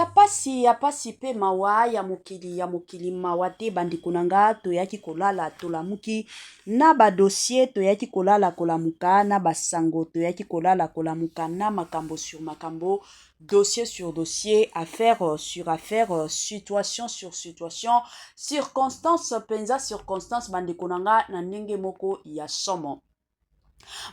Ya pasi, ya pasi pe mawa ya mokili, ya mokili mawa te bandeko na nga. Toyaki kolala, tolamuki na ba dossier, toyaki kolala kolamuka na basango, toyaki kolala kolamuka na makambo sur makambo, dossier sur dossier, affaire sur affaire, situation sur situation, circonstance mpenza circonstance, bandeko na nga, na ndenge moko ya somo.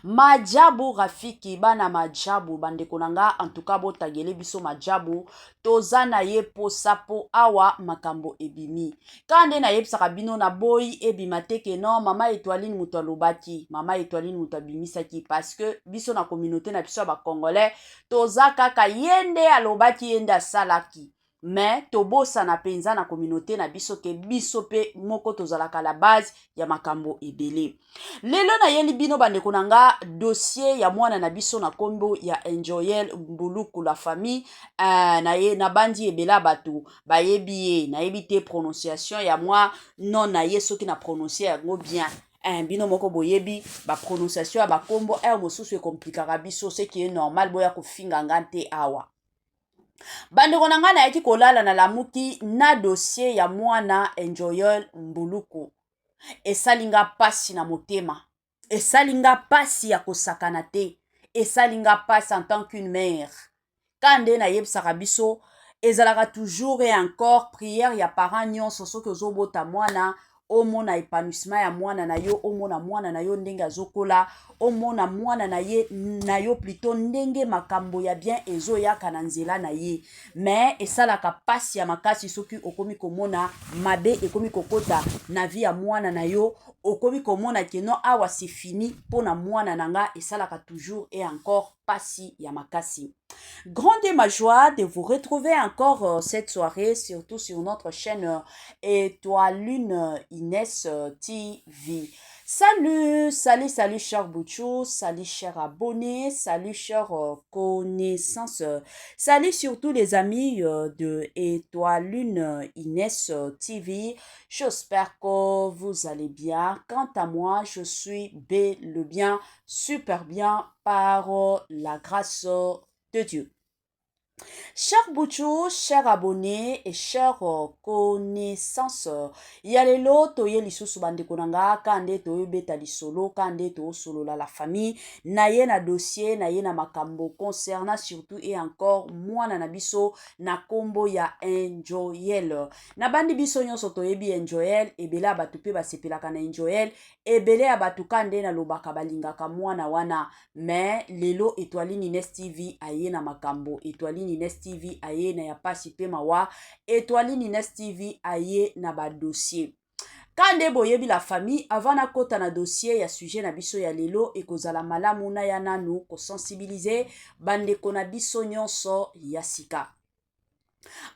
Majabu Rafiki, bana Majabu, bandeko na nga, en tout cas botagele biso Majabu, toza na ye posa po awa makambo ebimi. Kaka nde nayebisaka bino, na boyi ebima te ke non, mama Etoiline moto alobaki, mama Etoiline moto abimisaki, parce que biso na communauté na biso ya Bacongolais toza kaka ye nde alobaki, ye nde asalaki. Mais tobosana mpenza na communauté na biso ke biso mpe moko tozalaka la base ya makambo ebele. Lelo nayeli bino, bandeko na nga, dossier ya mwana na biso na nkombo ya Enjoyel Mbuluku. La famille, na ye nabandi, ebele ya bato bayebi ye. Nayebi te prononciation ya mwa nom na ye, soki na prononce yango bien. Bino moko boyebi baprononciation ya bakombo ere mosusu ekomplikaka biso, ce qui est normal. Boya kofinga nga te awa, bandeko na ngai. Nayaki kolala, nalamuki na dossier ya mwana Enjoyel Mbuluku. Esali nga mpasi na motema, esali nga mpasi ya kosakana te, esali nga mpasi en tant qu'une mère. Ka nde nayebisaka biso, ezalaka toujours et encore prière ya parent nyonso, soki ozobota mwana, omona épanouissement ya mwana na yo, omona mwana na yo ndenge azokola, omona mwana na ye na yo plutôt ndenge makambo ya bien ezoyaka na nzela na ye. Mais esalaka mpasi ya makasi soki okomi komona mabe ekomi kokota na vie ya mwana na yo, okomi komona ke non, awa c'est fini mpo na mwana na nga. Esalaka toujours et encore pasi ya makasi. Grande est ma joie de vous retrouver encore cette soirée, surtout sur notre chaîne Étoiline Inès TV. Salut, salut, salut cher Bouchou, salut cher abonné, salut cher connaissance, salut surtout les amis de Étoiline Inès TV. J'espère que vous allez bien. Quant à moi, je suis bel et bien, super bien par la grâce de Dieu. Cher Bouchou, cher abonné et cher connaissance, ya lelo toye lisusu, bandeko na nga, ka nde toyobeta lisolo, ka nde toosolola. La famille, na ye na dossier na ye na makambo concernant surtout et encore mwana na biso na nkombo ya Enjoyel. Nabandi, biso nyonso toyebi Enjoyel. Ebele ya bato mpe basepelaka na Enjoyel, ebele ya bato, ka nde nalobaka, balingaka mwana wana. Mais lelo Etoiline Ines TV aye na makambo, Etoiline Ines TV aye na ya pasi mpe mawa, Etoiline Ines TV aye na badossier. Ka nde boyebi, la famille, avant nakɔta na dossier ya sujet na biso ya lelo, ekozala malamu naya nanu kosensibiliser bandeko na biso nyonso ya sika.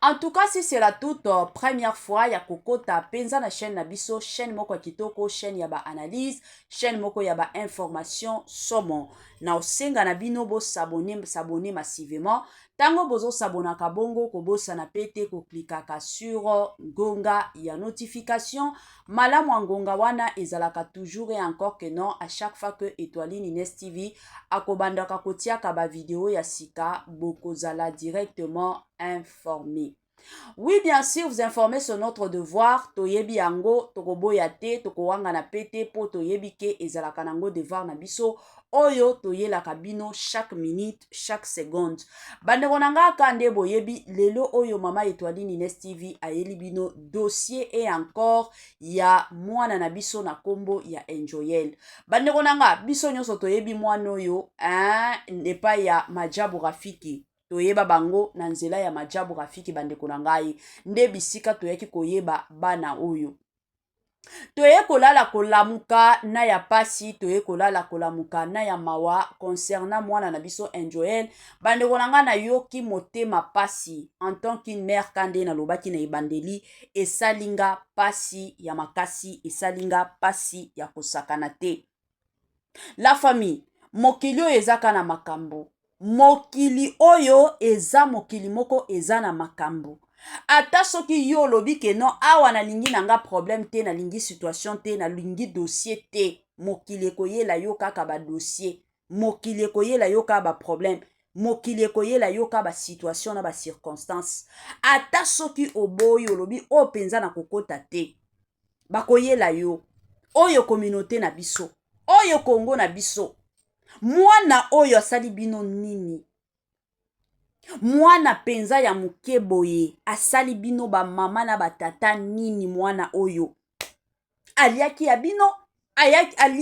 En tout cas, si c'est la toute première fois ya kokota mpenza na chaîne na biso, chaîne moko ya kitoko, chaîne ya baanalyse, chaîne moko ya bainformation somo, na osenga na bino bos'abonner, s'abonner massivement. Ntango bozosabonaka bongo, kobosana pe te koklikaka sur ngonga ya notification. Malamu ya ngonga wana ezalaka toujours et encore que non, à chaque fois que Etoiline Ines TV akobandaka kotiaka bavideo ya sika, bokozala directement informé. Oui, bien sûr, vous informer, c'est notre devoir. Toyebi yango, tokoboya te, tokowangana pe te, mpo toyebi ke ezalaka nango devoir na biso oyo toyelaka bino chaque minute, chaque seconde. Bandeko na nga, ka nde boyebi, lelo oyo mama Etoiline Ines TV ayeli bino dossier et encore ya mwana na biso na nkombo ya Enjoyel. Bandeko na nga, biso nyonso toyebi mwana oyo epai ya Majabu Rafiki. Toyeba bango na nzela ya Majabu Rafiki. Bandeko na ngai, nde bisika toyaki koyeba bana oyo. Toye kolala kolamuka na ya pasi, toye kolala kolamuka na ya mawa concernant mwana na biso Enjoel. Bandeko na ngai, nayoki motema pasi en tant qu'une mère. Ka nde nalobaki na ebandeli, esali nga pasi ya makasi, esali nga pasi ya kosakana te. La famille, mokili oyo ezaka na makambo, mokili oyo eza mokili moko eza na makambo. Ata soki yo olobi ke non, awa nalingi na nga problème te, nalingi situation te, nalingi dossier te, mokili ekoyela yo kaka badossier, mokili ekoyela yo kaka baproblème. Mokili ekoyela yo ka ba situation na ba circonstance. Ata soki oboyi olobi oyo mpenza na kokota te, bakoyela yo. Oyo communauté na biso, oyo Congo na biso. Mwana oyo asali bino nini? Mwana mpenza ya moke boye asali bino bamama na batata nini? Mwana oyo aliaki ya bino,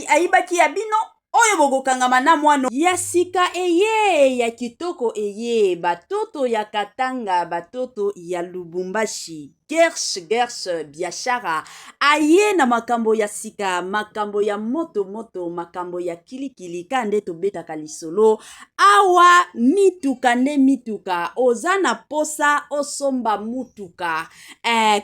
ayibaki ya bino, oyo bokokangama na mwana ya sika eye ya kitoko eye. Batoto ya Katanga, batoto ya Lubumbashi, Gersh Gersh Biashara aye na makambo ya sika, makambo ya moto moto, makambo ya kilikili. Ka nde tobetaka lisolo awa, mituka nde mituka. Oza na posa osomba mutuka,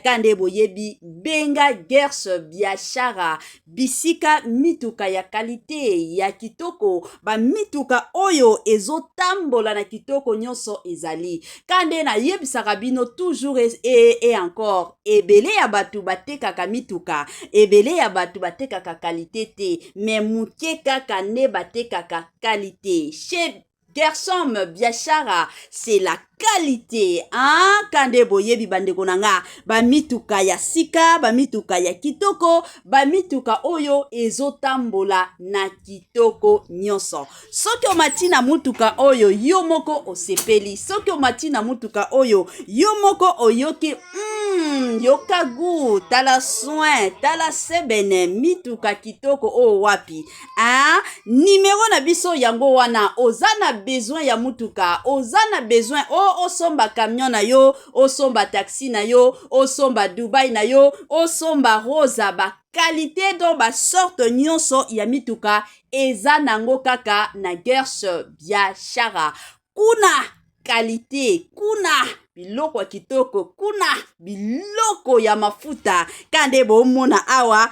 ka nde boyebi, benga Gersh Biashara, bisika mituka ya qualité ya kitoko, bamituka oyo ezotambola na kitoko nyonso ezali. Ka nde nayebisaka bino toujours et encore, ebele ya bato batekaka mituka, ebele ya bato batekaka qualité te, mais moke kaka nde batekaka qualité. Chez Gersom Biashara, c'est la qualité, hein? Kande boyebi, bandeko na nga, bamituka ya sika, bamituka ya kitoko, bamituka oyo ezotambola na kitoko nyonso. Soki omati na mutuka oyo, yo moko osepeli. Soki omati na mutuka oyo, yo moko oyoki yoka gu, tala soin, tala sebene, mituka kitoko oyo wapi, hein? Numero na biso yango wana. Oza na besoin ya mutuka, oza na besoin o osomba camion na yo, osomba taxi na yo, osomba Dubai na yo, osomba Rosa, baqualité, donc basorte nyonso ya mituka eza nango kaka na Gersh Biashara. Kuna qualité, kuna biloko ya kitoko, kuna biloko ya mafuta. Ka nde bomona awa,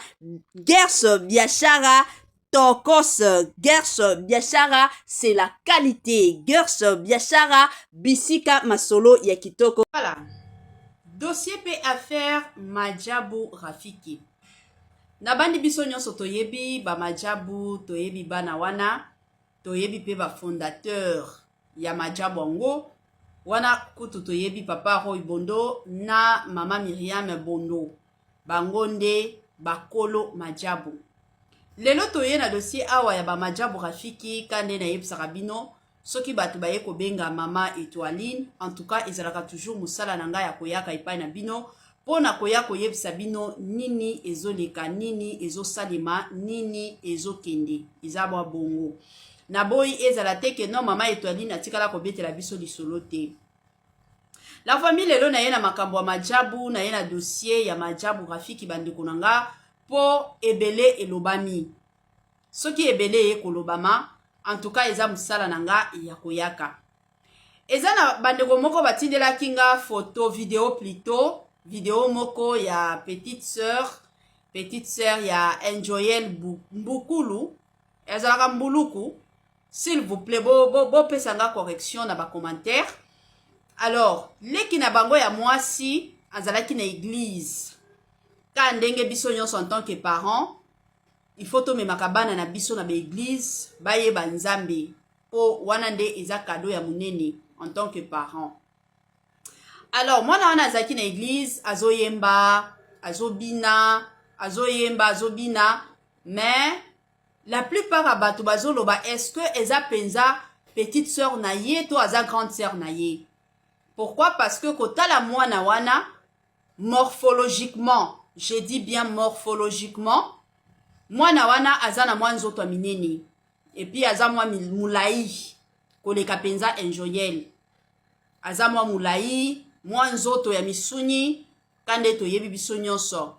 Gersh Biashara tokos. Gersh Biashara, c'est la qualité. Gersh Biashara, bisika masolo ya kitoko. Voilà, dossier mpe affaire Majabu Rafiki. Nabandi, biso nyonso toyebi bamajabu, toyebi bana wana, toyebi mpe bafondateur ya majabu yango wana. Kutu toyebi papa Roy Bondo na mama Miriam Bondo, bango nde bakolo majabu. Lelo toye na dossier awa ya bamajabu Rafiki. Ka nde nayebisaka bino, soki bato baye kobenga mama Etoiline, en tout cas ezalaka toujours mosala na ngai ya koyaka epai na bino mpo na koya koyebisa bino nini ezoleka, nini ezosalema, nini ezokende. Eza bwa bongo. Naboyi ezala te ke non, mama Etoiline atikala kobetela biso lisolo te. La famille, lelo naye na makambo ya majabu, naye na dossier ya majabu Rafiki, bandeko na nga, mpo ebele elobami. Soki ebele eye kolobama, en tout cas eza mosala na nga ya koyaka. Eza na bandeko moko batindelaki nga photo, video plutôt, video moko ya petite sœur, petite sœur ya Enjoyel Mbukulu, ezalaka Mbuluku. S'il vous plaît, bopesa bo, bo nga correction na bacommentaire. Alors, leki na bango ya mwasi azalaki na église. Ka ndenge biso nyonso en tant que parent, il faut tomemaka bana na biso na baéglise, bayeba Nzambe, mpo wana nde eza cadeau ya monene en tant que parent. Alors mwana wana azalaki na église, azoyemba, azobina, azoyemba, azobina, mais la plupart ya bato bazoloba: est-ce que eza mpenza petite sœur na ye to aza grande sœur na ye? Pourquoi? Parce que kotala mwana wana morphologiquement, je dis bien morphologiquement, mwana wana aza na mwa nzoto ya minene et puis aza mwa molai koleka mpenza Enjoyel. Aza mwa molai, mwa nzoto ya misuni, ka nde toyebi biso nyonso.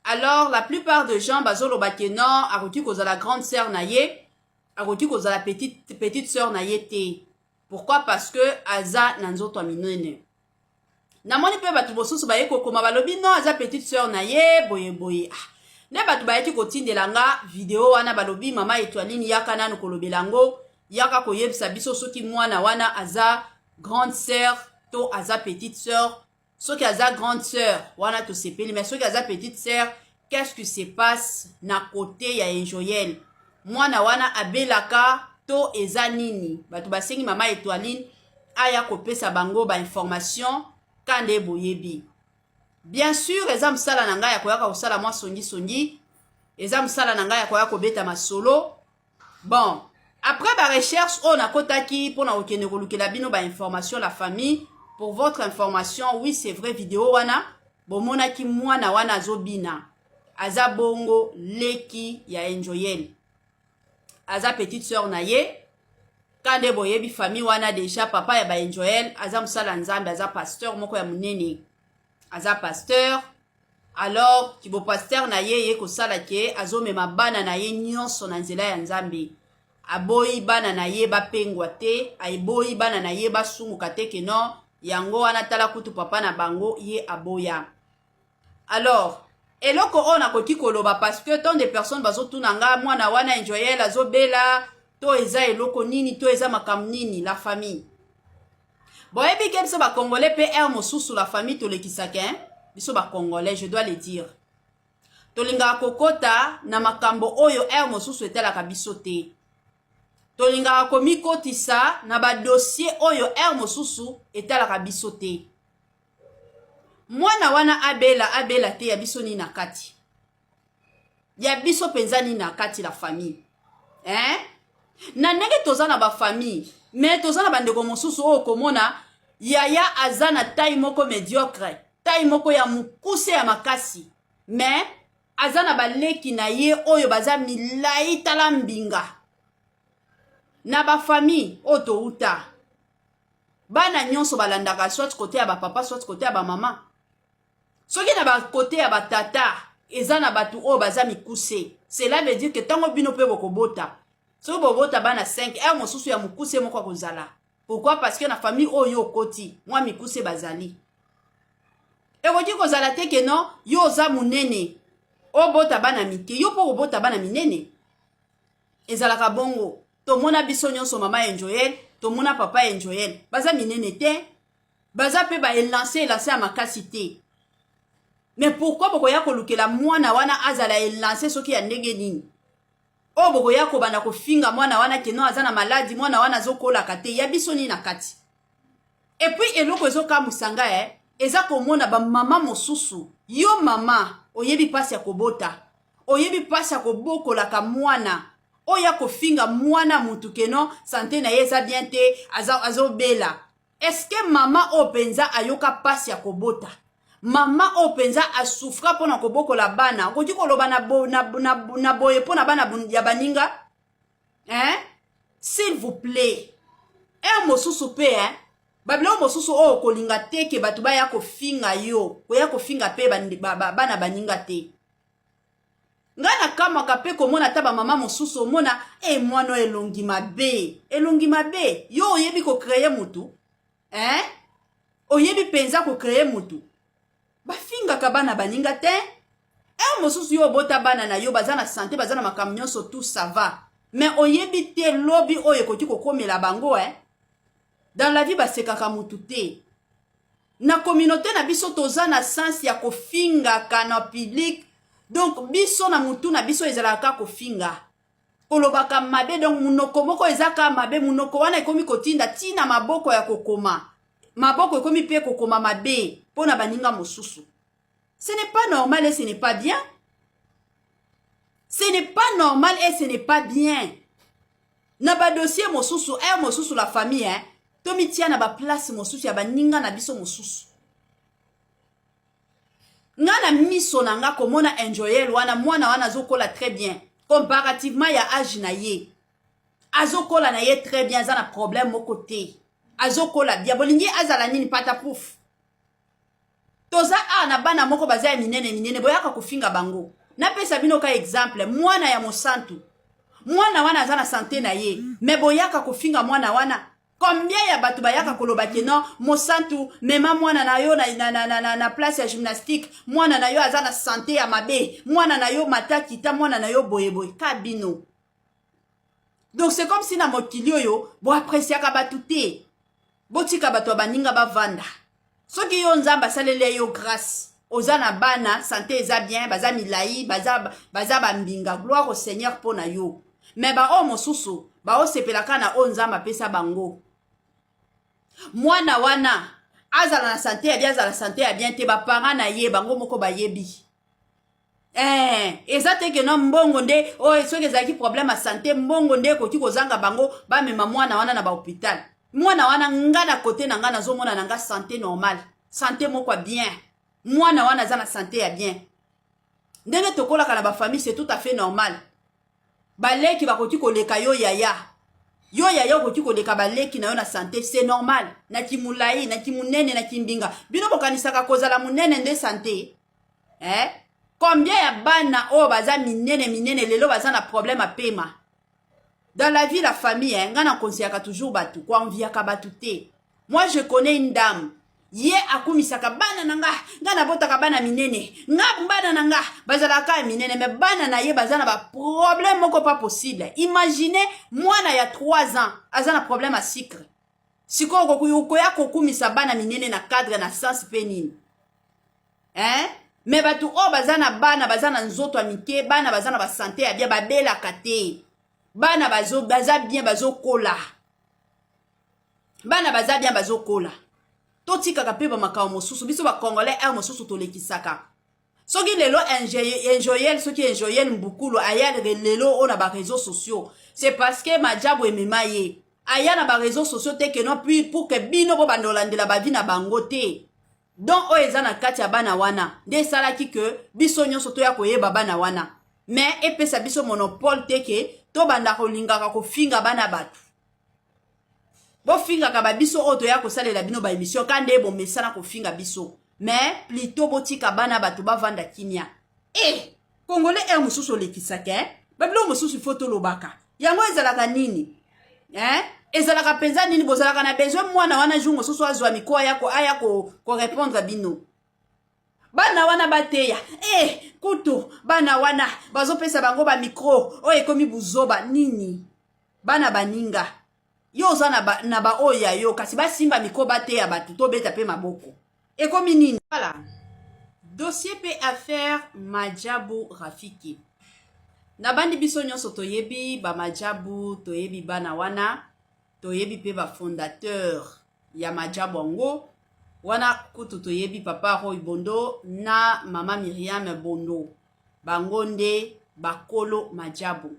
Alors la plupart de gens bazoloba ke non, akoki kozala grande sœur na ye, akoki kozala petite sœur na ye te. Pourquoi? Parce que aza na nzoto ya minene. Namoni mpe bato mosusu baye kokoma, balobi non, aza petite sœur na ye, boye boye. Ah, nde bato bayaki kotindela nga video wana, balobi: "Mama Etoiline, yaka nanu kolobela yango, yaka koyebisa biso soki mwana wana aza grande sœur to aza petite sœur. Soki aza grande sœur wana, tosepeli, mais soki aza petite sœur, qu'est-ce qui se passe na côté ya Enjoyel? Mwana wana abelaka to?" To eza nini? Bato basengi mama Etoiline aya kopesa bango ba information ka nde boyebi. Bien sûr, eza mosala na ngai ya koyaka kosala mwa songisongi, eza mosala na ngai ya koya kobeta masolo. Bon, après ba recherche oyo nakotaki mpona kokende kolukela bino ba information, la famille, pour votre information, oui, c'est vrai, video wana bomonaki mwana wana azobina, aza bongo leki ya Enjoyel, aza petite sœur na ye. Ka nde boyebi famille wana déjà, papa ya baenjoel aza mosala Nzambe, aza pasteur moko ya monene, aza pasteur. Alors kibopasteur na ye ye kosala ke azomema bana na ye nyonso na nzela ya Nzambe. Aboyi bana na ye bapengwa te, aboyi bana na ye basumuka te. Ke non, yango wana tala kutu papa na bango ye aboya. Alors eloko oyo nakoki koloba, parce que tant de personnes bazotuna nga, mwana wana Enjoyel azobela to eza eloko nini, to eza makambo nini? La famille, boyebi ke biso bacongolais mpe aire mosusu, la famille, tolekisaka, hein? Biso bacongolais, je dois le dire, tolingaka kokota na makambo oyo aire mosusu etalaka biso te. Tolingaka komikotisa na badossier oyo aire mosusu etalaka biso te. Mwana wana abela, abela te, ya biso nini na kati? Ya biso mpenza nini na kati, la famille, hein? Na ndenge toza na bafamille, mais toza na bandeko mosusu oyo komona yaya aza na taille moko médiocre, taille moko ya mokuse ya makasi, mais aza na baleki na ye oyo baza milai. Tala mbinga na bafamille oyo touta, bana nyonso balandaka soit côté ya bapapa, soit côté ya bamama. Soki na bacôté ya batata eza na bato oyo baza mikuse, cela veut dire ke ntango bino mpe bokobota, soki bobota bana 5, heure mosusu ya mokuse moko akozala. Pourquoi? Parce que na famille oyo okoti, mwa mikuse bazali. Ekoki kozala te ke non, yo oza monene, obota bana mike, yo mpo kobota bana minene. Ezalaka bongo. Tomona biso nyonso mama Enjoyel, tomona papa Enjoyel, baza minene te, baza mpe baélance élance ya makasi te. Mais pourquoi bokoya kolukela mwana wana azala élance soki ya ndenge nini, oyo bokoya kobanda kofinga mwana wana ke non, aza na maladie, mwana wana azokolaka te? Ya biso nini na kati? Et puis eloko ezokamwisa ngai, eza komona bamama mosusu. Yo mama oyebi mpasi ya kobota, oyebi mpasi ya kobokolaka mwana, oyo akofinga mwana mutu ke non, santé na ye eza bien te, azobela. Est-ce mama oyo mpenza ayoka mpasi ya kobota, mama oyo mpenza asouffra mpona kobokola bana, okoki koloba na boye mpo na bana ya baninga, hein? S'il vous plaît, heure mosusu mpe, hein? Babiloko mosusu oyo kolinga te ke bato baya kofinga yo, koya kofinga mpe bana baninga te. Ngai nakamwaka mpe komona ata bamama mosusu, omona e mwana oyo elongi mabe, elongi mabe. Yo oyebi kocréer mutu, hein? Oyebi mpenza kocréer mutu? Bafingaka bana baninga te. Heure mosusu yo obota bana na yo, baza na santé, baza na makambo nyonso, tout ça va, mais oyebi te lobi oyo ekoki kokomela bango, eh? Dans la vie, basekaka mutu te. Na communauté na biso, toza na sens ya kofingaka na public. Donc biso na mutu na biso ezalaka kaka kofinga, kolobaka mabe. Donc munoko moko eza kaka mabe. Munoko wana ekomi kotinda ntina maboko ya kokoma, maboko ekomi mpe kokoma mabe mpo na baninga mosusu. Ce n'est pas normal et ce n'est pas bien. Ce n'est pas normal et ce n'est pas bien. Na badossier mosusu, heure mosusu, la famille, hein, tomitia na baplace mosusu ya baninga na biso mosusu. Nga na miso na nga, komona Enjoyel wana, mwana wana azokola très bien comparativement ya age na ye. Azokola na ye très bien, aza na problème moko te, azokola bien. Bolingi azala nini? Pata pouf. Toza awa na bana moko baza ya minene minene, boyaka kofinga bango. Napesa bino ka exemple, mwana ya Mosantu. Mwana wana aza na santé na ye, mais boyaka kofinga mwana wana. Combien ya bato bayaka koloba ke non, Mosantu, mema mwana na yo na place ya gymnastique, mwana na yo aza na santé ya mabe, mwana na yo mata kita, mwana na yo boyeboye ka bino. Donc c'est comme si na mokili oyo boappréciaka bato te. Botika bato ya baninga bavanda. Soki yo Nzambe asaleli yo grâce, oza na bana, santé eza bien, baza milai, baza bambinga, gloire au Seigneur mpo na yo. Mais baoyo mosusu baosepelaka na oyo Nzambe apesa bango. Mwana wana azala na sante ya bien, azala sante ya bien te, baparent na ye bango moko bayebi. Eza te que no mbongo nde oyo. Soki ezalaki problème ya sante, mbongo nde ekoki kozanga bango bamema mwana wana na bahôpital. Mwana wana, nga na kote na nga, nazomona na nga santé normale, santé moko ya bien. Mwana wana aza na santé ya bien. Ndenge tokolaka na bafamille, c'est tout à fait normal. Baleki bakoki koleka yo yaya, yo yaya okoki koleka baleki na yo na santé, c'est normal. Na kimolai, na kimunene, na kimbinga, bino bokanisaka kozala monene nde santé, eh? Combien ya bana oyo baza minene minene lelo baza na problème apema dans la vie, la famille, eh? Nga na conseillaka toujours bato koenviaka bato te. Moi, je connais une dame, ye akumisaka bana na nga: nga nabotaka bana minene, nga bana na nga bazalaka ya minene. Mais bana na ye baza na baproblème moko pas possible. Imagine, mwana ya 3 ans aza na problème ya sucre. Sikoyo okoya kokumisa bana minene na cadre na sens mpe nini, hein? Mais bato oyo baza na bana baza na nzoto ya mike, bana baza na basanté ya bien, babelaka te. Bana baza bien, bazokola. Bana baza bien, bazokola. Totikaka mpe bamakambo mosusu. Biso bacongolais, heure mosusu tolekisaka. Soki lelo Enjoyel, soki Enjoyel Mbukulu aya lelo oyo na baréseaux sociaux, c'est parce que Majabu emema ye aya na baréseaux sociaux te que non puis pour que bino bobanda kolandela bavie na bango te. Donc oyo eza na kati ya bana wana nde esalaki ke biso nyonso toya koyeba bana wana. Mais epesa biso monopole te ke tobanda kolingaka kofinga bana bato. Bofingaka babiso oyo toya kosalela bino baémission, ka nde bomesana kofinga biso. Mais plutôt botika bana bato bavanda kimia. E congolais, heure mosusu olekisaka, eh? Babiloko mosusu ifo tolobaka yango. Ezalaka nini, eh? Ezalaka mpenza nini? Bozalaka na besoin mwana wana jour mosusu azwa miko aya korépondre bino. Bana wana bateya e kutu bana wana bazopesa bango bamicro oyo ekomi buzoba nini? Bana baninga, yo oza na baoyo ya yo, kasi basimba micro, bateya bato, tobeta mpe maboko. Ekomi nini? Voilà, dossier mpe affaire Majabu Rafiki. Nabandi, biso nyonso toyebi bamajabu, toyebi bana wana, toyebi mpe bafondateur ya Majabu yango wana. Kutu toyebi papa Roy Bondo na mama Miriam Bondo, bango nde bakolo Majabu.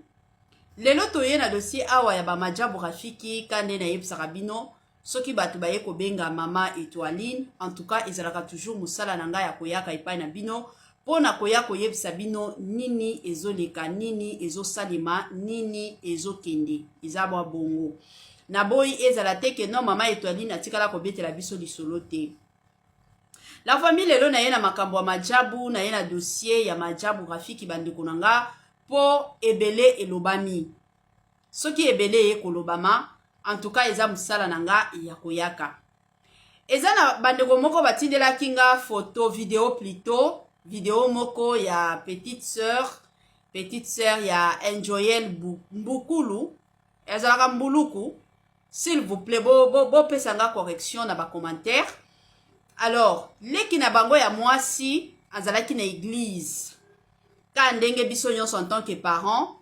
Lelo toye na dossier awa ya bamajabu Rafiki. Ka nde nayebisaka bino, soki bato baye kobenga mama Etoiline, en tout cas ezalaka toujours mosala na ngai ya koyaka epai na bino mpo na koya koyebisa bino nini ezoleka, nini ezosalema, nini ezokende. Eza bwa bongo. Naboyi ezala te que non, mama Etoiline atikala kobetela biso lisolo te. La famille, lelo naye na makambo ya Majabu, naye na dossier ya Majabu Rafiki. Bandeko na nga, mpo ebele elobami, soki ebele eye kolobama, en tout cas eza mosala na nga ya koyaka. Eza na bandeko moko batindelaki nga photo, video plutôt, video moko ya petite sœur, petite sœur ya Enjoyel Mbukulu. Ezalaka Mbuluku, s'il vous plaît, bopesa bo, bo nga correction na bacommentaire. Alors leki na bango ya mwasi azalaki na église. Ka ndenge biso nyonso en tant que parent,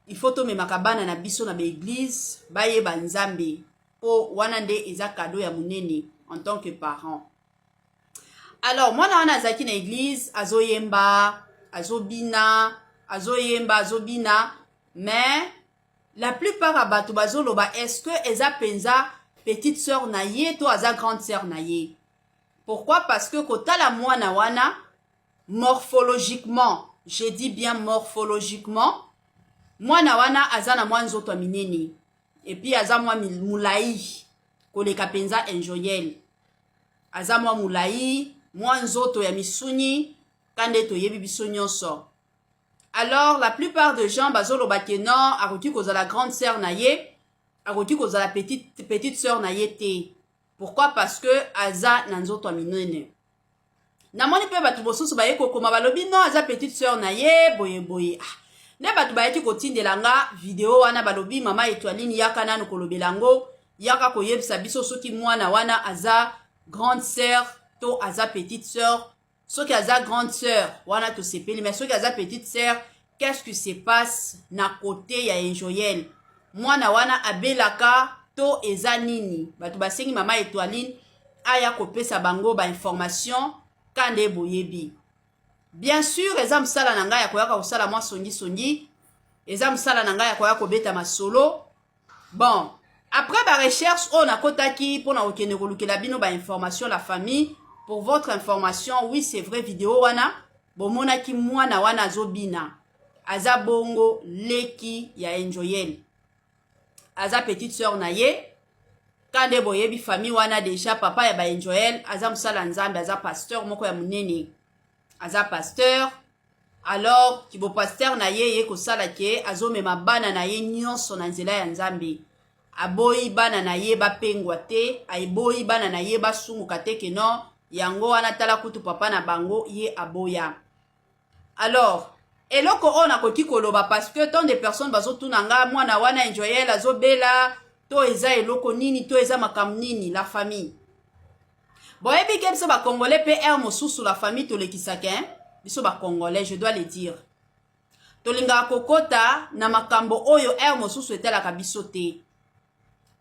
il faut tomemaka bana na biso na baéglise, bayeba Nzambe, mpo wana nde eza cadeau ya monene en tant que parent. Alors mwana wana azalaki na église, azoyemba, azobina, azoyemba, azobina. Mais la plupart ya bato bazoloba: est ce que eza mpenza petite sœur na ye to aza grande sœur na ye? Pourquoi? Parce que kotala mwana wana morphologiquement, je dis bien morphologiquement, mwana wana aza na mwa nzoto ya minene et puis aza mwa molai koleka mpenza Enjoyel. Aza mwa molai, mwa nzoto ya misuni, ka nde toyebi biso nyonso. Alors la plupart de gens bazoloba ke non, akoki kozala grande sœur na ye, akoki kozala petite sœur na ye te. Pourquoi? Parce que aza na nzoto ya minene. Namoni mpe bato mosusu baye kokoma, balobi non, aza petite sœur na ye, boye boye. Ah, nde bato bayaki kotindela nga video wana, balobi: mama Etoiline, yaka nanu kolobela yango, yaka koyebisa biso soki mwana wana aza grande sœur to aza petite sœur. Soki aza grande sœur wana, tosepeli, mais soki aza petite sœur, Qu'est-ce qui se passe na kote ya Enjoyel? Mwana wana abelaka to eza nini? Bato basengi mama Etoiline aya kopesa bango ba information kande boyebi. Bien sûr eza mosala na ngai ya koyaka kosala mwa songisongi, eza mosala na ngai ya koya kobeta masolo. Bon, après ba recherche oyo nakotaki mpo na kokende kolukela bino ba information, la famille, pour votre information, oui, c'est vrai, video wana bomonaki mwana wana azobina, aza bongo leki ya Enjoyel, aza petite sœur na ye. Kande boyebi famille wana déjà, papa ya ba Enjoyel aza mosala Nzambe, aza pasteur moko ya monene, aza pasteur. Alors kibo pasteur na ye ye kosala ke azomema bana na ye nyonso na nzela ya Nzambe. Aboyi bana na ye bapengwa te, aboyi bana na ye basunguka te, ke non, yango wana tala kutu papa na bango ye aboya. Alors eloko oyo nakoki koloba, parce que tant de personnes bazotuna nga, mwana wana Enjoyel azobela to eza eloko nini to eza makambo nini? La famille, boyebi ke biso Bacongolais mpe aire mosusu, la famille, tolekisaka, hein? Biso Bacongolais, je dois le dire, tolingaka kokota na makambo oyo aire mosusu etalaka biso te.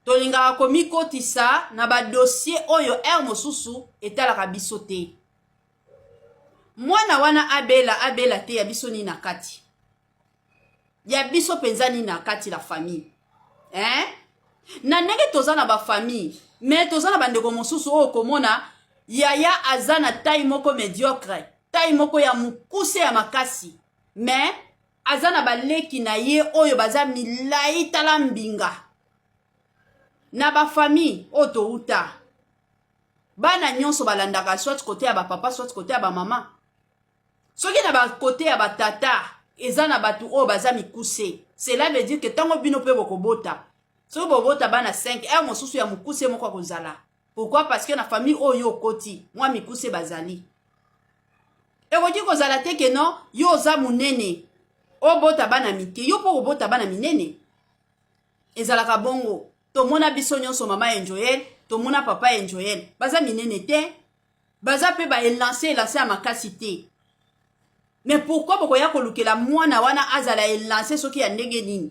Tolingaka komikotisa na badossier oyo aire mosusu etalaka biso te. Mwana wana abela, abela te, ya biso nini na kati? Ya biso mpenza nini na kati, la famille, hein? Na ndenge toza na bafamille, mais toza na bandeko mosusu oyo komona yaya aza na taille moko médiocre, taille moko ya mokuse ya makasi, mais aza na baleki na ye oyo baza milai. Tala mbinga na bafamille oyo touta, bana nyonso balandaka soit kote ya bapapa, soit kote ya bamama. Soki na bakote ya batata eza na bato oyo baza mikuse, cela veut dire ke ntango bino mpe bokobota, soki bobota bana 5, heure mosusu ya mokuse moko akozala. Pourquoi? Parce que na famille oyo okoti, mwa mikuse bazali. Ekoki kozala te ke non, yo oza monene, obota bana mike, yo mpo kobota bana minene. Ezalaka bongo. Tomona biso nyonso mama Enjoyel, tomona papa Enjoyel, baza minene te, baza mpe baélance élance ya makasi te. Mais pourquoi bokoya kolukela mwana wana azala élance soki ya ndenge nini,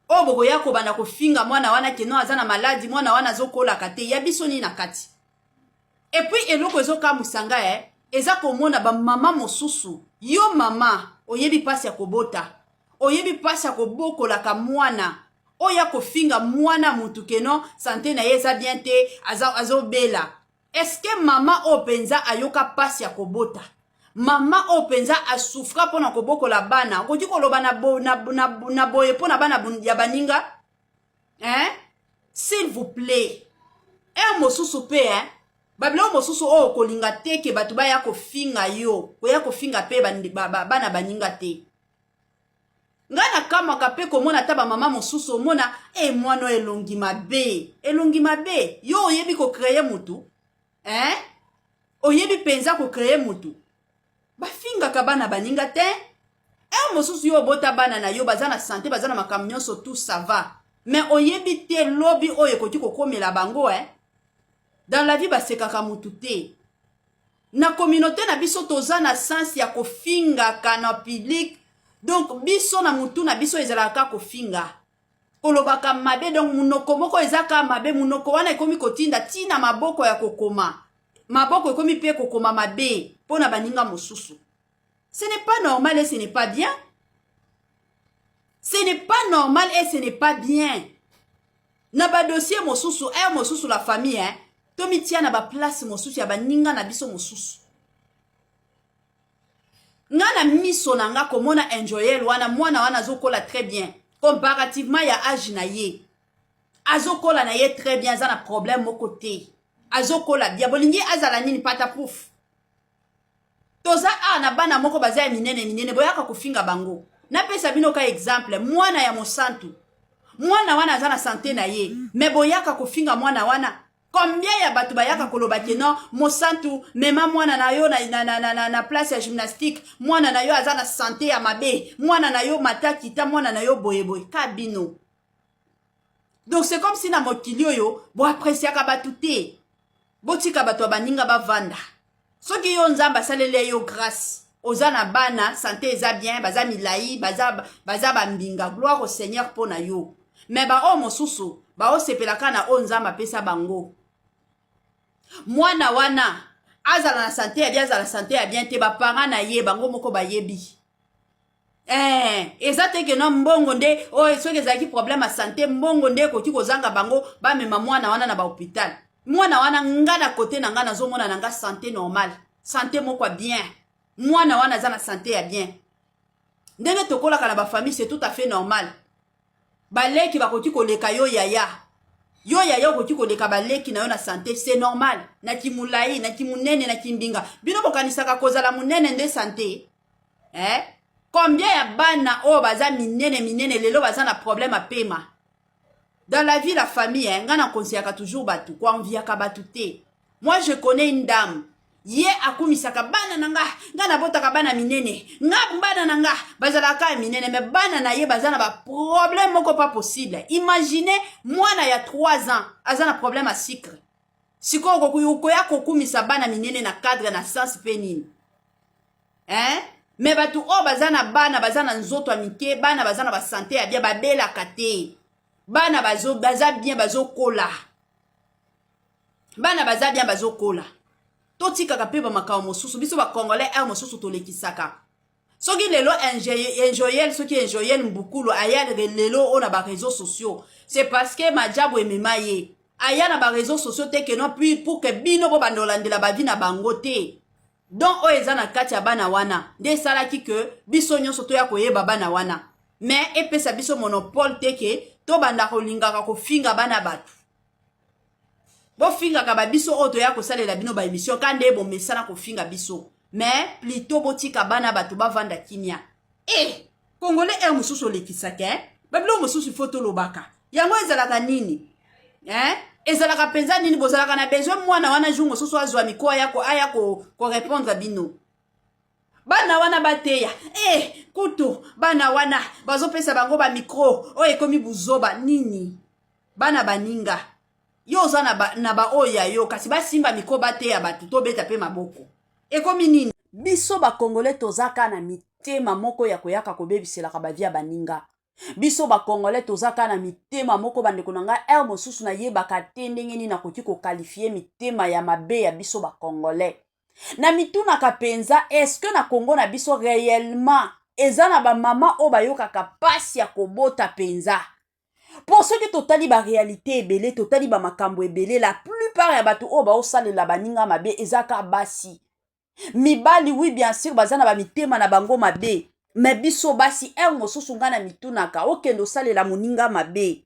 oyo bokoya kobanda kofinga mwana wana ke non, aza na maladie, mwana wana azokolaka te? Ya biso nini na kati? Et puis eloko ezokamwisa ngai, eza komona bamama mosusu. Yo mama oyebi mpasi ya kobota, oyebi mpasi ya kobokolaka mwana oyo akofinga mwana mutu ke non, santé na ye eza bien te, azobela. Eske mama oyo mpenza ayoka mpasi ya kobota, mama oyo mpenza asouffra mpona kobokola bana, okoki koloba na, bo, na, na, na boye mpo na bana ya baninga, hein? S'il vous plaît, heure mosusu mpe, hein? Babiloko mosusu oyo okolinga te ke bato baya kofinga yo, koya kofinga mpe bana baninga te. Ngai nakamwaka mpe komona ata bamama mosusu, omona e mwana oyo elongi mabe, elongi mabe. Yo oyebi kocréer mutu, hein? Oyebi mpenza kocréer mutu? Bafingaka bana baninga te. Heure mosusu yo obota bana na yo, baza na santé, baza na makambo nyonso, tout ça va, mais oyebi te lobi oyo ekoki kokomela bango, eh? Dans la vie basekaka mutu te. Na communauté na biso toza na sens ya kofingaka na public. Donc biso na mutu na biso ezalaka kofinga, kolobaka mabe. Donc munoko moko eza kaka mabe. Munoko wana ekomi kotinda ntina maboko ya kokoma, maboko ekomi mpe kokoma mabe mpo na baninga mosusu. Ce n'est pas normal et ce n'est pas bien. Ce n'est pas normal et ce n'est pas bien. Na badossier mosusu, heure mosusu, la famille, hein, tomitia na baplace mosusu ya baninga na biso mosusu. Nga na miso na nga, komona Enjoyel wana, mwana wana azokola très bien comparativement ya age na ye. Azokola na ye très bien, aza na problème moko te, azokola bien. Bolingi azala nini? Pata pouf. Toza awa na bana moko baza ya minene minene, boyaka kofinga bango. Napesa bino ka exemple, mwana ya Mosantu. Mwana wana aza na santé na ye, mais boyaka kofinga mwana wana. Combien ya bato bayaka koloba ke non, Mosantu, mema mwana na yo na place ya gymnastique, mwana na yo aza na santé ya mabe, mwana na yo mata kita, mwana na yo boyeboye ka bino. Donc c'est comme si na mokili oyo boappréciaka bato te. Botika bato ya baninga bavanda. Soki yo Nzambe asaleli yo grâce. Oza na bana, santé eza bien, baza milai, baza, baza bambinga. Gloire au Seigneur mpo na yo. Mais baoyo mosusu baosepelaka na oyo Nzambe apesa bango. Mwana wana azala na santé ya bien, azala santé ya bien te, baparent na ye bango moko bayebi. Eza te que no mbongo nde oyo. Soki ezalaki problème ya santé, mbongo nde ekoki kozanga bango bamema mwana wana na bahôpital. Mwana wana, nga na kote na nga, nazomona na nga santé normale, santé moko ya bien. Mwana wana aza na santé ya bien. Ndenge tokolaka na bafamille, c'est tout à fait normal. Baleki bakoki koleka yo yaya, yo yaya okoki koleka baleki na yo na santé, c'est normal. Na kimolai, na kimunene, na kimbinga, bino bokanisaka kozala monene nde santé, eh? Combien ya bana oyo baza minene minene lelo baza na problème apema dans la vie? La famille, eh? Nga na conseillaka toujours bato koenviaka bato te. Moi, je connais une dame, ye akumisaka bana na nga, nga nabotaka bana minene, nga bana na nga bazalaka ya minene. Mais bana na ye baza na baproblème moko pas possible. Imagine, mwana ya 3 ans aza na problème ya sucre. Sikoyo okoya kokumisa bana minene na cadre na sens mpe nini, hein? Mais bato oyo baza na bana baza na nzoto ya mike, bana baza na basanté ya bien, babelaka te, bana baza bien, bazokola, bana baza bien, bazokola. Totikaka mpe bamakambo mosusu. Biso bacongolais, heure mosusu tolekisaka. Soki lelo Enjoyel, soki Enjoyel Mbukulu aya lelo oyo na baréseaux sociaux, c'est parce que majabu emema ye aya na baréseaux sociaux te que non puis pour que bino bobanda olandela bavie na bango te. Donc oyo eza na kati ya bana wana nde esalaki ke biso nyonso toya koyeba bana wana. Mais epesa biso monopole te ke tobanda kolingaka kofinga bana bato. Bofingaka babiso oyo toya kosalela bino baémission ka nde bomesana kofinga biso, mais plutôt botika bana bato bavanda kimia. E congolais, heure mosusu olekisaka, eh? Babiloko mosusu ifo tolobaka yango. Ezalaka nini, eh? Ezalaka mpenza nini? Bozalaka na besoin mwana wana jour mosusu azwa miko aya korépondre bino. Bana wana bateya e kutu bana wana bazopesa bango bamicro oyo ekomi buzoba nini? Bana baninga, yo oza na baoyo ya yo, kasi basimba micro, bateya bato, tobeta mpe maboko. Ekomi nini? Biso bacongolais toza kaka na mitema moko ya koyaka kobebiselaka bavie ya baninga. Biso bacongolais toza kaka na mitema moko. Bandeko na ngai, heure mosusu nayebaka te ndenge nini nakoki koqualifier mitema ya mabe ya biso bacongolais. Na mitunaka mpenza, est-ce na Kongo na biso réellement eza na bamama oyo bayokaka mpasi ya kobota mpenza? Mpo soki totali baréalité ebele, totali bamakambo ebele, la plupart ya bato oyo baosalela baninga mabe eza kaka basi. Mibali, oui, bien sûr, baza na bamitema na bango mabe, mais biso basi, heure mosusu ngai na mitunaka, okende osalela moninga mabe,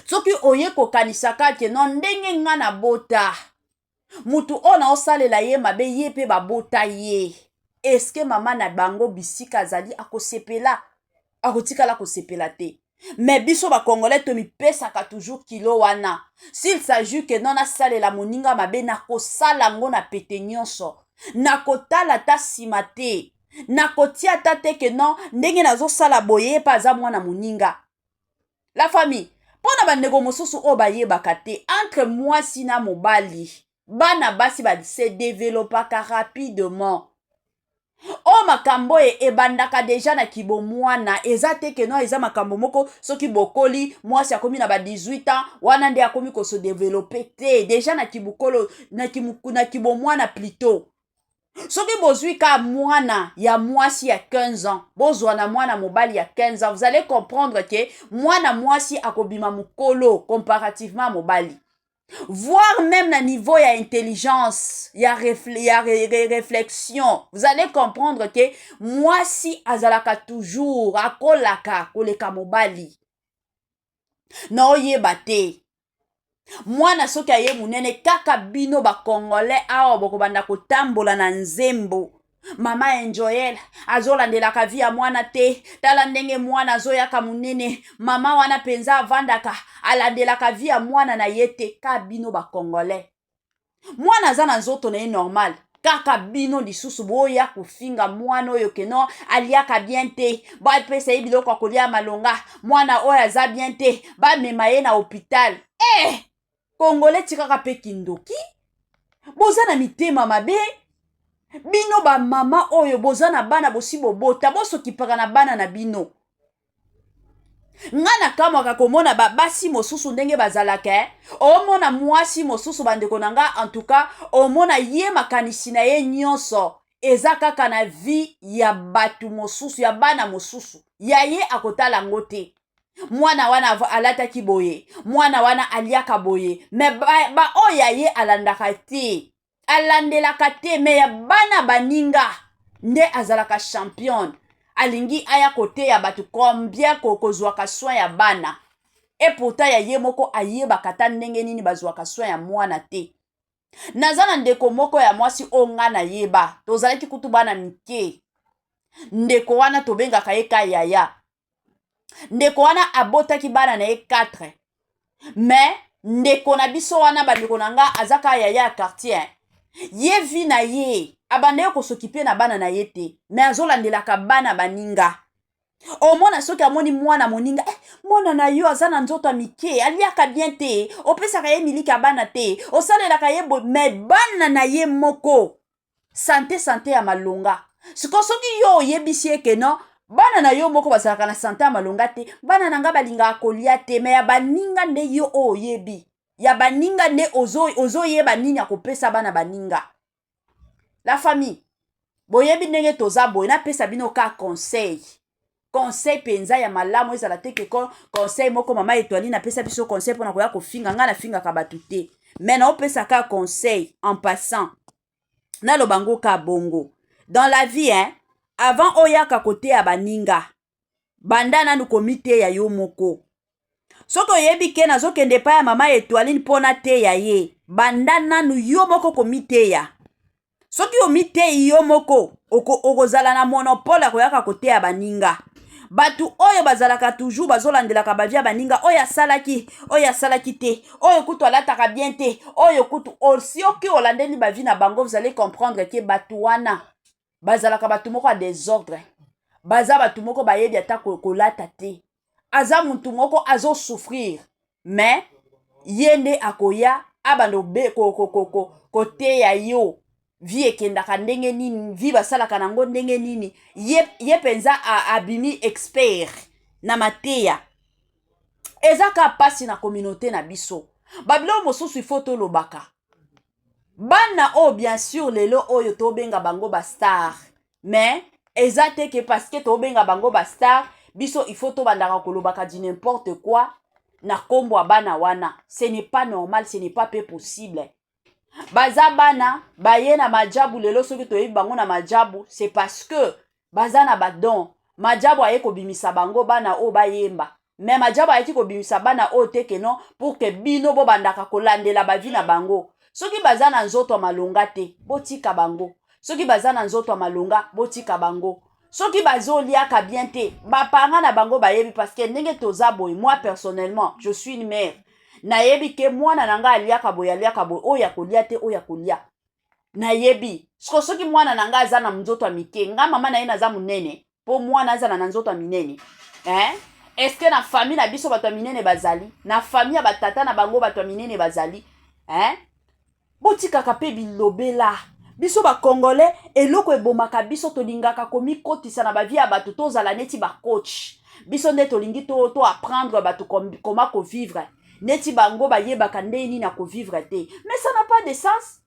soki oye kokanisaka que non, ndenge nga nabota mutu oyo naosalela ye mabe, ye mpe babota ye, eske mama na bango bisika azali akosepela? Akotikala kosepela te. Mais biso bacongolais tomipesaka toujours kilo wana. S'il s'agit que non, nasalela moninga mabe, nakosala yango na pete nyonso, nakotala ata nsima te, nakotia ata te que non, ndenge nazosala boye, ye mpe aza mwana moninga. La famille, mpo na bandeko mosusu oyo bayebaka te, entre mwasi na mobali, bana basi base développaka rapidement. Oyo makambo oyo ebandaka déjà na kibomwana. Eza te que non, eza makambo moko soki bokoli, mwasi akomi na ba 18 ans wana nde akomi kose développer te. Déjà na kibukolo, na kibomwana plutôt. Soki bozwi ka mwana ya mwasi ya 15 ans, bozwa na mwana mobali ya 15 ans, vous allez comprendre que mwana mwasi akobima mokolo comparativement mobali, voire même na niveau ya intelligence, ya réflexion. Vous allez comprendre que mwasi azalaka toujours akolaka koleka mobali. Na oyeba te, mwana soki aye monene kaka, bino bacongolais awa bokobanda kotambola na nzembo: "Mama Enjoel azolandelaka vie ya mwana te, tala ndenge mwana azoyaka monene, mama wana mpenza avandaka alandelaka vie ya mwana na ye te." Ka bino bacongolais, mwana aza na nzoto na ye normal, kaka bino lisusu boya kofinga mwana oyo que non, aliaka bien te, bapesa ye biloko ya kolia malonga, mwana oyo aza bien te, bamema ye na hôpital. Eh, congolais, tikaka mpe kindoki, boza na mitema mabe. Bino bamama oyo boza na bana, bosi bobota, bosokipaka na bana na bino. Nga nakamwaka komona babasi mosusu ndenge bazalaka. Omona mwasi mosusu, bandeko na nga, en tout cas omona ye, makanisi na ye nyonso eza kaka na vie ya bato mosusu, ya bana mosusu. Ya ye akotala yango te. Mwana wana alataki boye, mwana wana aliaka boye, mais baoyo ba ya ye alandaka te, alandelaka te. Mais ya bana baninga nde azalaka championne. Alingi aya koteya bato combien kozwaka soin ya bana, et pourtant ya ye moko ayebaka ata ndenge nini bazwaka soin ya mwana te. Naza na ndeko moko ya mwasi oyo nga nayeba, tozalaki kutu bana mike. Ndeko wana tobengaka ye ka yaya. Ndeko wana abotaki bana na ye 4, mais ndeko na biso wana, bandeko na nga, aza kaka yaya ya quartier. Ye, vie na ye, abandaki kos'occuper na bana na ye te, mais azolandelaka bana baninga. Omona soki amoni mwana moninga, eh, mwana na yo aza na nzoto ya mike, aliaka bien te, opesaka ye miliki ya bana te, osalelaka ye boye, mais bana na ye moko, santé, santé ya malonga. Sikoyo soki yo oyebisi ye que non, bana na yo moko bazalaka na santé ya malonga te, bana na nga balingaka kolia te, mais ya baninga nde yo oyo oyebi, ya baninga nde ozoyeba ozo nini akopesa bana baninga. La famille, boyebi ndenge toza boye. Napesa bino ka conseil, conseil mpenza ya malamu. Ezala te que conseil moko mama Etoile napesa biso conseil mpona koya kofinga ngai. Nafingaka bato te, mais naopesa ka conseil en passant. Naloba ngo ka bongo: dans la vie, hein, avant oyaka koteya baninga, banda nanu komiteya yo moko. Soki oyebi que nazokende epai ya mama Etoiline mpo nateya ye, banda nanu yo moko komiteya. Soki omiteyi yo moko, okozala na monopole ya koyaka koteya baninga. Bato oyo bazalaka toujours bazolandelaka bavie ya baninga, oyo asalaki, oyo asalaki te, oyo kutu alataka bien te, oyo kutu, soki olandeli bavie na bango, vous allez comprendre que bato wana bazalaka bato moko ya désordre, baza bato moko bayebi ata kolata te, aza mutu moko azosouffrir, mais ye nde akoya abanda koteya yo vie ekendaka ndenge nini, vie basalaka nango ndenge nini. Ye mpenza abimi expert na mateya. Eza ka mpasi na communauté na biso. Babiloko mosusu ifo tolobaka. Bana oyo, bien sûr, lelo oyo tobenga bango bastar, mais eza te que parce que tobenga bango bastar, biso il faut tobandaka kolobaka du n'importe quoi na nkombo ya bana wana. Ce n'est pas normal, ce n'est pas pe possible. Baza bana baye na majabu. Lelo soki toyebi bango na majabu, c'est parce que baza na badon. Majabu aye kobimisa bango, bana oyo bayemba, mais majabu ayaki kobimisa bana oyo te que non, pour que bino bobandaka kolandela bavie na bango. Soki baza na nzoto ya malonga te, botika bango. Soki baza na nzoto ya malonga, botika bango. Soki bazoliaka bien te, baparent na bango bayebi, parce que ndenge toza boye, moi personnellement, je suis une mère, nayebi que mwana na ngai aliaka boye, aliaka boye, oyo akolia te, oyo akolia, nayebi. Siko soki mwana na ngai aza na nzoto ya mike, nga mama na ye naza monene, mpo mwana azala na nzoto ya minene, eh? Est-ce na famille na biso bato ya minene bazali? Na famille ya batata na bango bato ya minene bazali, eh? Botikaka mpe bilobela. Biso bacongolais, eloko ebomaka biso, tolingaka komikotisa na bavie ya bato, tozala neti bacoach. Biso nde tolingi to, to apprendre bato koma kovivre neti bango bayebaka ndenge nini ya kovivre te. Mais ça n'a pas de sens.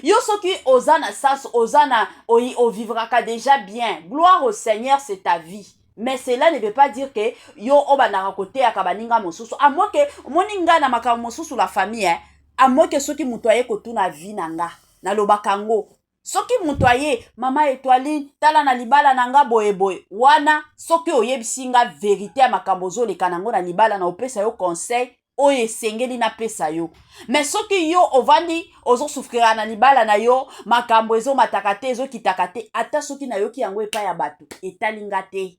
Yo soki oza na sens, oza na ovivraka déjà bien, gloire au Seigneur, c'est ta vie. Mais cela ne veut pas dire que yo obandaka koteyaka baninga mosusu. À moins que omoni ngai na makambo mosusu, la famille, hein, à moins que soki moto aye kotuna vie na nga, nalobaka yango. Soki moto aye: "Mama Etoiline, tala na libala na nga boyeboye", wana soki oyebisi nga vérité ya makambo ozoleka nango na libala na, opesa yo conseil oyo esengeli napesa yo. Mais soki yo ovandi, ozosouffrira na libala na yo, makambo ezomataka te, ezokitaka te, ata soki nayoki yango epai ya bato, etali nga te.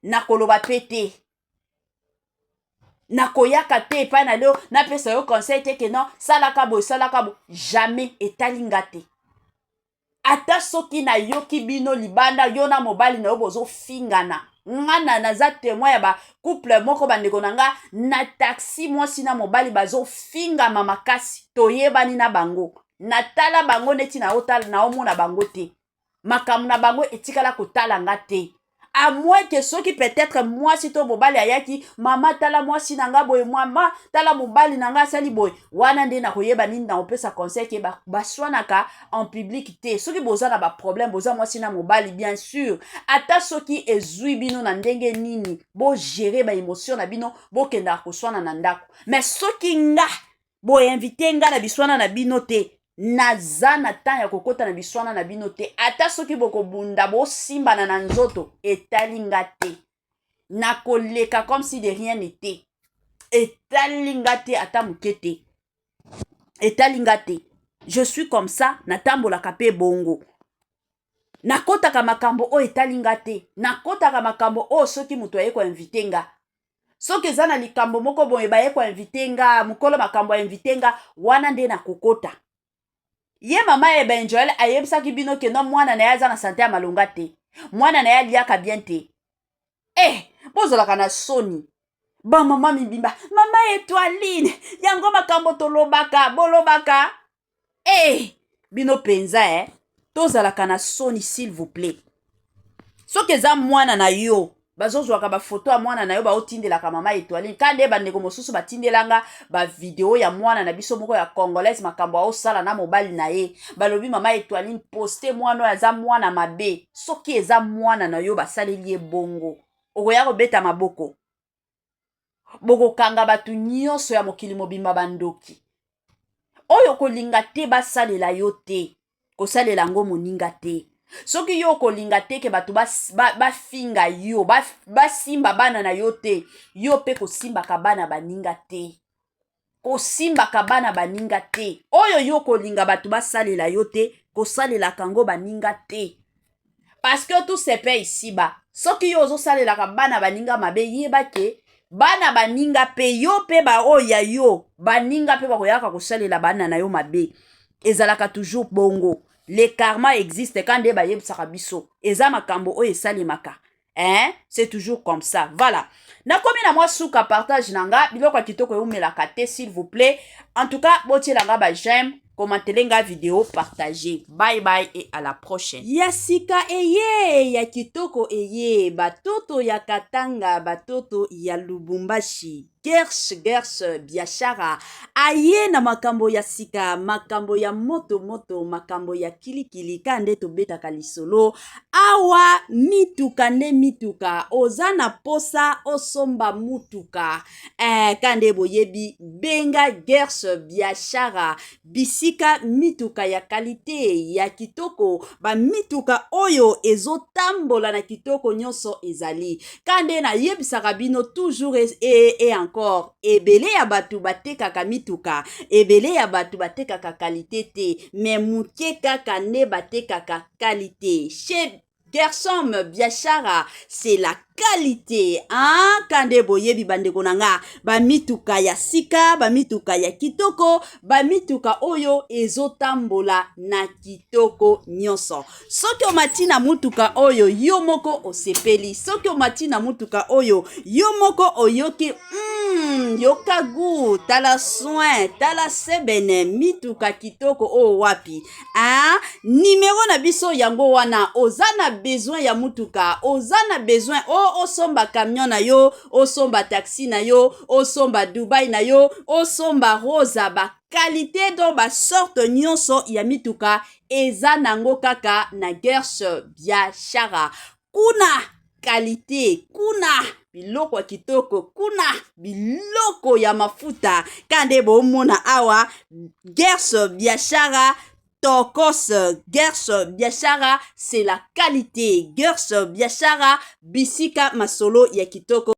Nakoloba mpe te, nakoyaka te epai na leo napesa yo conseil te que non, salaka boye, salaka boye. Jamais, etali nga te. Ata soki nayoki bino libanda, yo na mobali na yo bozofingana, nga na naza témoin ya bacouple moko, bandeko na nga, na taxi, mwasi na mobali bazofingama makasi, toyebani na bango. Natala bango neti naotala, naomona bango te. Makambo na bango etikala kotala nga te, à moins que soki peut-être mwasi to mobali ayaki: "Mama, tala mwasi na nga boye, mama, tala mobali na nga asali boye." Wana nde nakoyeba nini na kopesa conseil ke baswanaka en public te. Soki boza na baproblème, boza mwasi na mobali, bien sûr, ata soki ezwi bino na ndenge nini, bogérer baémotion na bino, bokendaka koswana na ndako. Mais soki nga boinviter nga na biswana na bino te, naza na temps ya kokɔta na biswana na bino te. Ata soki bokobunda, bosimbana na nzoto, etali nga te. Nakoleka comme si de rien n'était. Etali nga te, ata moke te, etali nga te. Je suis comme ça, natambolaka mpe bongo. Nakɔtaka makambo oyo etali nga te. Nakɔtaka makambo oyo soki moto aye koinviter nga, soki eza na likambo moko boye, baye koinviter nga, mokolo makambo ainviter nga, wana nde nakokota. Ye mama Ebenjoel ayebisaki bino ke no, mwana na ye aza na santé ya malonga te, mwana na ye aliaka bien te. Eh, bozalaka na soni, bamama mibimba. Mama Etoiline, yango makambo tolobaka, bolobaka e bino mpenza. E, tozalaka na soni, s'il vous plaît. Soki eza mwana na yo, bazozwaka bafoto ya mwana na yo, baotindelaka mama Etoiline. Ka nde bandeko mosusu batindelanga bavideo ya mwana na biso moko ya Congolaise, makambo aosala na mobali na ye. Balobi: "Mama Etoiline, poste mwana oyo, aza mwana mabe." Soki eza mwana na yo basaleli ye bongo, okoya kobeta maboko? Bokokanga bato nyonso ya mokili mobimba bandoki. Oyo kolinga te basalela yo te, kosalela yango moninga te. Soki yo okolinga te ke bato bafinga ba yo, basimba bana na yo te, yo mpe kosimbaka bana baninga te, kosimbaka bana baninga te. Oyo yo kolinga bato basalela yo te, kosalelaka yango baninga te, parce que tout se paie ici-bas. Soki yo ozosalelaka bana baninga mabe, yeba ke bana baninga mpe yo mpe, baoyo ya yo baninga mpe bakoyaka kosalela bana na yo mabe. Ezalaka toujours bongo. Le karma existe, ka nde bayebisaka biso, eza makambo oyo esalemaka, hein? C'est toujours comme ça. Voilà, nakomi na mwa suka partage na nga. Biloko ya kitoko eumelaka te, s'il vous plaît. En tout cas, botiela nga baj'aime, commentele nga video, partage. Bye bye et à la prochaine. Ya sika eye, ya kitoko eye, batoto ya Katanga, batoto ya Lubumbashi, Gersh Gersh Biashara aye na makambo ya sika, makambo ya moto moto, makambo ya kilikili. Ka nde tobetaka lisolo awa, mituka nde mituka. Oza na posa osomba mutuka, ka nde boyebi, benga Gersh Biashara, bisika mituka ya qualité, ya kitoko, bamituka oyo ezotambola na kitoko nyonso ezali. Ka nde nayebisaka bino toujours et encore, ebele ya bato batekaka mituka, ebele ya bato batekaka qualité te, mais moke kaka nde batekaka qualité. Chez Gersom Biashara, c'est la qualité, hein? Kande boyebi, bandeko na nga, bamituka ya sika, bamituka ya kitoko, bamituka oyo ezotambola na kitoko nyonso. Soki omati na mutuka oyo, yo moko osepeli. Soki omati na mutuka oyo, yo moko oyoki yoka gu, tala soin, tala sebene, mituka kitoko oyo wapi, hein? Nimero na biso yango wana. Oza na besoin ya mutuka, oza na besoin o osomba camion na yo, osomba taxi na yo, osomba Dubai na yo, osomba Rosa, baqualité, donc basorte nyonso ya mituka eza nango kaka na Gersh Biashara. Kuna qualité, kuna biloko ya kitoko, kuna biloko ya mafuta. Ka nde bomona awa, Gersh Biashara tokos. Gersh Biashara, c'est la qualité. Gersh Biashara, bisika masolo ya kitoko.